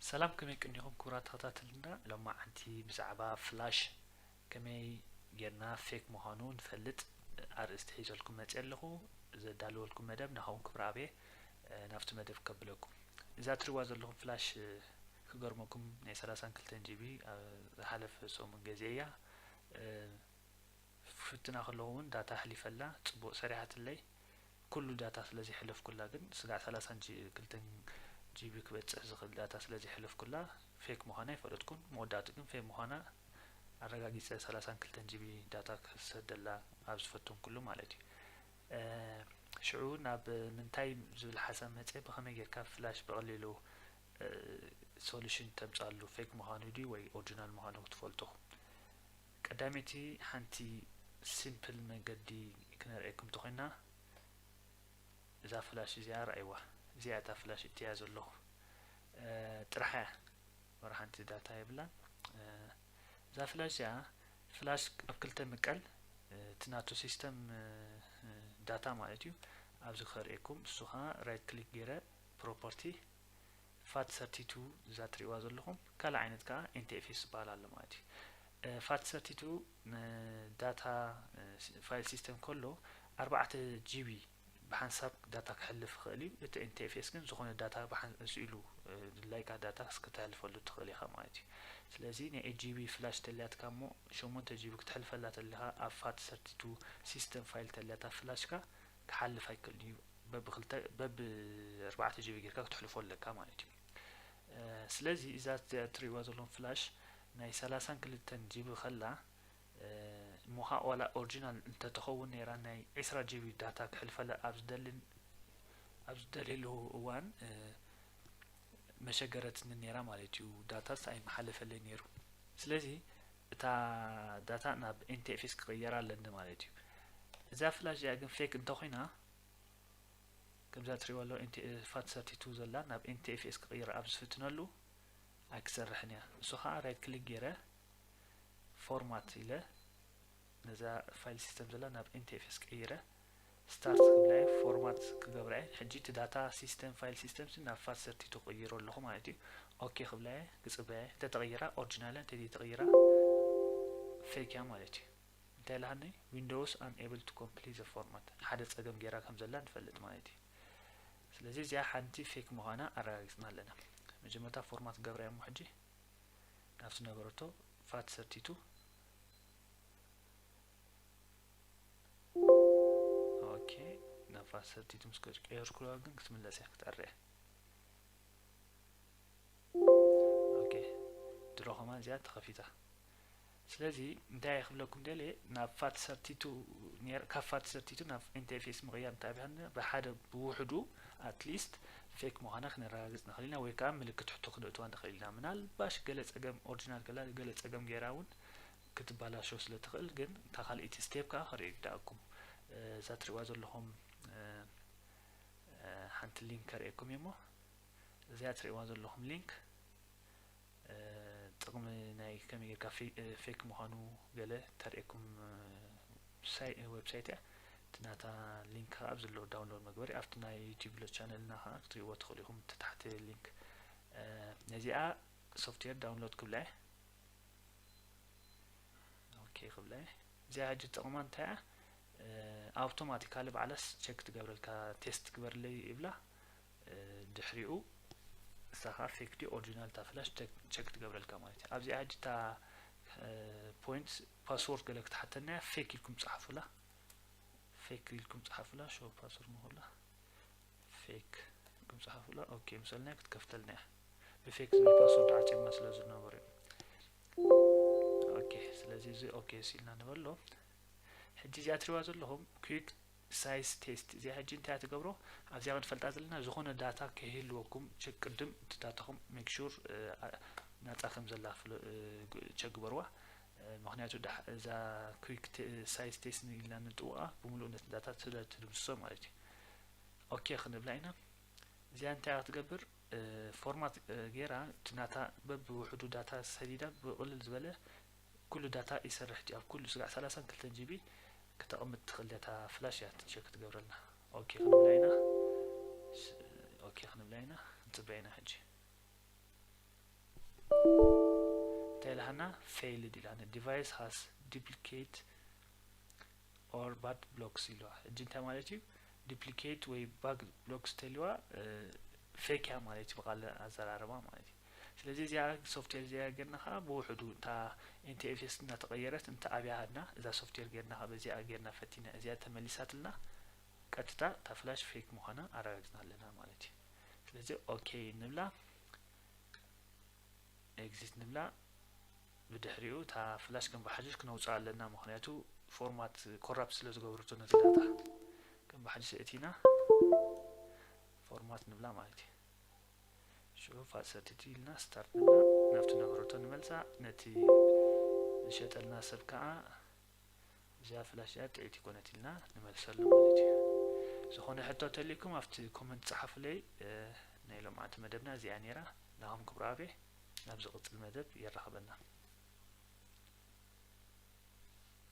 ሰላም፣ ከመይ ቀኒኹም ክቡራት ተኸታተልና? ሎማዓንቲ ብዛዕባ ፍላሽ ከመይ ጌርና ፌክ ምዃኑ ንፈልጥ ኣርእስቲ ሒዘልኩም መፅየ ኣለኹ። ዘዳለወልኩም መደብ ናሃውን ክብረኣብ እየ። ናብቲ መደብ ከብለኩም። እዛ ትሪእዋ ዘለኹም ፍላሽ ክገርመኩም ናይ ሰላሳን ክልተን ጂቢ ዝሓለፈ ሰሙን ገዚአ እያ። ፍትና ከለኹ እውን ዳታ ኣሕሊፈላ፣ ፅቡቕ ሰሪሓትለይ። ኩሉ ዳታ ስለ ዘይሕለፍኩላ ግን ስጋዕ ሰላሳን ክልተን ጂቢ ክበፅሕ ዝኽእል ዳታ ስለ ዘይሕለፍኩላ ፌክ ምዃና ኣይፈለጥኩን። መወዳእቱ ግን ፌክ ምዃና ኣረጋጊፀ ሰላሳን ክልተን ጂቢ ዳታ ክሰደላ ኣብ ዝፈተንኩሉ ማለት እዩ። ሽዑ ናብ ምንታይ ዝብል ሓሳብ መፀ፣ ብኸመይ ጌርካ ፍላሽ ብቐሊሉ ሶሉሽን ተምፅኣሉ፣ ፌክ ምዃኑ ድዩ ወይ ኦሪጂናል ምዃኑ ክትፈልጡ። ቀዳመይቲ ሓንቲ ሲምፕል መገዲ ክነርእየኩም እንተኾይና፣ እዛ ፍላሽ እዚኣ ረኣይዋ። እዚኣ እታ ፍላሽ እትያ ዘለኹ ጥራሕ እያ። ወላ ሓንቲ ዳታ የብላን። እዛ ፍላሽ እዚኣ፣ ፍላሽ ኣብ ክልተ ምቀል፣ እቲ ናቱ ሲስተም ዳታ ማለት እዩ። ኣብዚ ከርእየኩም፣ እሱ ከዓ ራይት ክሊክ ገይረ ፕሮፐርቲ ፋት ሰርቲ ቱ እዛ ትሪእዋ ዘለኹም ካልእ ዓይነት ከዓ ኤን ቲ ኤፍ ኤስ ዝበሃል ኣሎ ማለት እዩ። ፋት ሰርቲ ቱ ንዳታ ፋይል ሲስተም ከሎ ኣርባዕተ ጂቢ ብሓንሳብ ዳታ ክሕልፍ ይኽእል እዩ። እቲ ኤን ቲ ኤፍ ኤስ ግን ዝኾነ ዳታ ብሓን-፣ ስኢሉ ድላይካ ዳታ ክተሕልፈሉ ትኽእል ኢኻ ማለት እዩ። ስለዚ ናይ ኤይት ጂቢ ፍላሽ ተልያትካ እሞ ሸሞንተ ጂቢ ክተሕልፈላ ተለኻ ኣብ ፋት ሰርቲ ቱ ሲስተም ፋይል ተልያታ ፍላሽካ ክሓልፍ ኣይክእልን እዩ። በብክልተ በብኣርባዕተ ጂቢ ጌርካ ክትሕልፎ ኣለካ ማለት እዩ። ስለዚ እዛ እትሪእዋ ዘለኹም ፍላሽ ናይ ሰላሳን ክልተን ጂቢ ከላ እሞ ኸዓ ዋላ ኦሪጂናል እንተትኸውን ነይራ ናይ ዕስራ ጂቢ ዳታ ክሕልፈላ ኣብ ዝደልን ኣብ ዝደልየሉ እዋን መሸገረትኒ ነይራ ማለት እዩ። ዳታስ ኣይመሓለፈለይ ነይሩ። ስለዚ እታ ዳታ ናብ ኤን ቲ ኤፍ ኤስ ክቕየራ ኣለኒ ማለት እዩ። እዛ ፍላሽ እዚኣ ግን ፌክ እንተኾይና ከምዛ ትሪእዋ ኣሎ ፋት ሰርቲ ቱ ዘላ ናብ ኤን ቲ ኤፍ ኤስ ክቕይራ ኣብ ዝፍትነሉ ኣይክሰርሕን እያ። እሱ ከዓ ራይት ክሊክ ገይረ ፎርማት ኢለ ነዛ ፋይል ሲስተም ዘላ ናብ ኤን ቲ ኤፍ ኤስ ቀይረ ስታርት ክብላ እየ፣ ፎርማት ክገብራ እየ። ሕጂ እቲ ዳታ ሲስተም ፋይል ሲስተም ናብ ፋት ሰርቲ ቱ ክቕይሮ ኣለኹ ማለት እዩ። ኦኬ ክብላ እየ፣ ክፅበያ እየ። እንተተቐይራ ኦሪጂናል እያ፣ እንተዘይተቐይራ ፌክ እያ ማለት እዩ። እንታይ ኢላሃኒ? Windows unable to complete the format፣ ሓደ ፀገም ገይራ ከም ዘላ ንፈልጥ ማለት እዩ። ስለዚ እዚኣ ሓንቲ ፌክ ምዃና ኣረጋጊፅና ኣለና። መጀመርታ ፎርማት ገብራ እሞ ሕጂ ናብቲ ነበረቶ ፋት ሰርቲ ቱ። ኦኬ፣ ናብ ፋት ሰርቲ ቱ ምስ ቀየርኩዋ ግን ክትምለስ እያ፣ ክትዕረ እያ። ኦኬ፣ ድሮ ከማን እዚኣ ተኸፊታ። ስለዚ እንታይ ክብለኩም ደልየ፣ ናብ ፋት ሰርቲ ቱ ነይር-፣ ካብ ፋት ሰርቲ ቱ ናብ ኤን ቲ ኤፍ ኤስ ምቕያር እንታይ ኣብያና፣ ብሓደ ብውሕዱ ኣትሊስት ፌክ ምዃና ክነረጋግጽ ንኽእል ኢና፣ ወይ ከኣ ምልክት ሕቶ ክነእትዋ ንኽእል ኢና። ምናልባሽ ገለ ጸገም ኦሪጂናል ከላ ገለ ጸገም ገይራ እውን ክትበላሾ ስለ ትኽእል፣ ግን እታ ካልኣይቲ ስቴፕ ከኣ ከርእየኩም። እዛ ትሪእዋ ዘለኹም፣ እ፣ እ፣ ሓንቲ ሊንክ ከርእየኩም እየ እሞ፣ እዚኣ ትሪእዋ ዘለኹም ሊንክ ጥቕሚ ናይ ከመይ ጌርካ ፌ-፣ ፌክ ምዃኑ ገለ ተርእየኩም ሳይ-፣ ዌብሳይት እያ። እቲ ናታ ሊንክ ከኣ ኣብ ዘለዎ ዳውንሎድ መግበሪ ኣብቲ ናይ ዩቲዩብ ቻነልና ከኣ ክትርእይዎ ትኽእሉ ኢኹም። እቲ ታሕቲ ሊንክ፣ ነዚኣ ሶፍትዌር ዳውንሎድ ክብላ እየ። ኦኬ ክብላ እየ። እዚኣ ሕጂ ጥቕማ እንታይ እያ? ኣውቶማቲካሊ ባዕላስ ቸክ ትገብረልካ፣ ቴስት ግበርለይ ይብላ። ድሕሪኡ ንሳ ኸዓ ፌክ ድዩ ኦሪጂናል እታ ፍላሽ ቸክ፣ ቸክ ትገብረልካ ማለት እዩ። ኣብዚኣ ሕጂ እታ ፖይንት ፓስወርድ ገለ ክትሓተና እያ። ፌክ ኢልኩም ጸሓፉላ፣ ፌክ ኢልኩም ጸሓፉላ፣ ሾው ፓስወርድ ንኹላ ፌክ ኢልኩም ጸሓፉላ። ኦኬ ምሰልና ክትከፍተልና እያ። ብፌክ ዝብል ፓስወርድ ዓጽዮማ ስለ ዝነበሩ እዮም። ኦኬ፣ ስለዚ እዚ ኦኬ ሲልና ንበሎ። ሕጂ እዚኣ ትሪእዋ ዘለኹም ኩዊክ ሳይዝ ቴስት። እዚኣ ሕጂ እንታይ እያ ትገብሮ? ኣብዚኣ ክንፈልጣ ዘለና፣ ዝኾነ ዳታ ከይህልወኩም ቸክ፣ ቅድም እቲ ዳታኹም ሜክ ሹር፣ እ፣ ኣ-፣ ናጻ ከም ዘላ ፍለ-፣ እ፣ ግ-፣ ቸክ ግበርዋ። እ፣ ምኽንያቱ ዳሕ-፣ እዛ ኩዊክ ቴ-፣ ሳይዝ ቴስት ኢልና ንጥውቓ ብምሉእ ነቲ ዳታ ስለ ትድምስሶ ማለት እዩ። ኦኬ ክንብላ ኢና። እዚኣ እንታይ እያ ክትገብር? እ፣ ፎርማት፣ እ፣ ጌራ እቲ ናታ በብውሕዱ ዳታ ሰዲዳ ብቕልል ዝበለ ኩሉ ዳታ ይሰርሕ ድዩ? ኣብ ኩሉ ስጋዕ ሰላሳን ክልተን ጂቢ ክተቕምጥ ትኽእል እያ እታ ፍላሽ እያ ቸክ ትገብረልና። ኦኬ ክንብላ ኢና። ስ-፣ ኦኬ ክንብላ ኢና። ክንጽበያ ኢና ሕጂ። እንታይ ኢላሃና? Failed ኢላና። Device has duplicate or bug blocks ኢልዋ። ሕጂ እንታይ ማለት እዩ? Duplicate ወይ bug blocks ተልዋ፣ fake እያ ማለት እዩ፣ ብቃል ኣዘራርባ ማለት እዩ። ስለዚ እዚኣ ሶፍትዌር እዚኣ ጌርና ከዓ ብውሕዱ እታ NTFS እናተቐየረት እንተ ኣብያ ሃድና፣ እዛ ሶፍትዌር ጌርና ከዓ በዚኣ ጌርና ፈቲና እዚኣ ተመሊሳትልና፣ ቀጥታ እታ ፍላሽ fake ምዃና ኣረጋግፅና ኣለና ማለት እዩ። ስለዚ ኦኬ ንብላ፣ exit ንብላ። ብድሕሪኡ እታ ፍላሽ ከም ብሓሽሽ ክነውፅኣ ኣለና፣ ምክንያቱ ፎርማት ኮራፕት ስለ ዝገብረቶ ነቲ ዳታ። ከም ብሓሽሽ እቲና ፎርማት ንብላ ማለት እዩ። ሽዑ ፋሰት እቲ ኢልና ስታርት ንብላ፣ ናብቲ ነበረቶ ንመልሳ። ነቲ ዝሸጠልና ሰብ ከዓ እዚኣ ፍላሽ እዚኣ ጥዕይቲ ኮነት ኢልና ንመልሰሉ ማለት እዩ። ዝኾነ ሕቶ ተልይኩም ኣብቲ ኮመንት ጸሓፉለይ። ናይ ሎምዓንቲ መደብና እዚኣ ነይራ። ናሆም ክብረኣብ እየ። ናብ ዝቕጽል መደብ የራኽበና።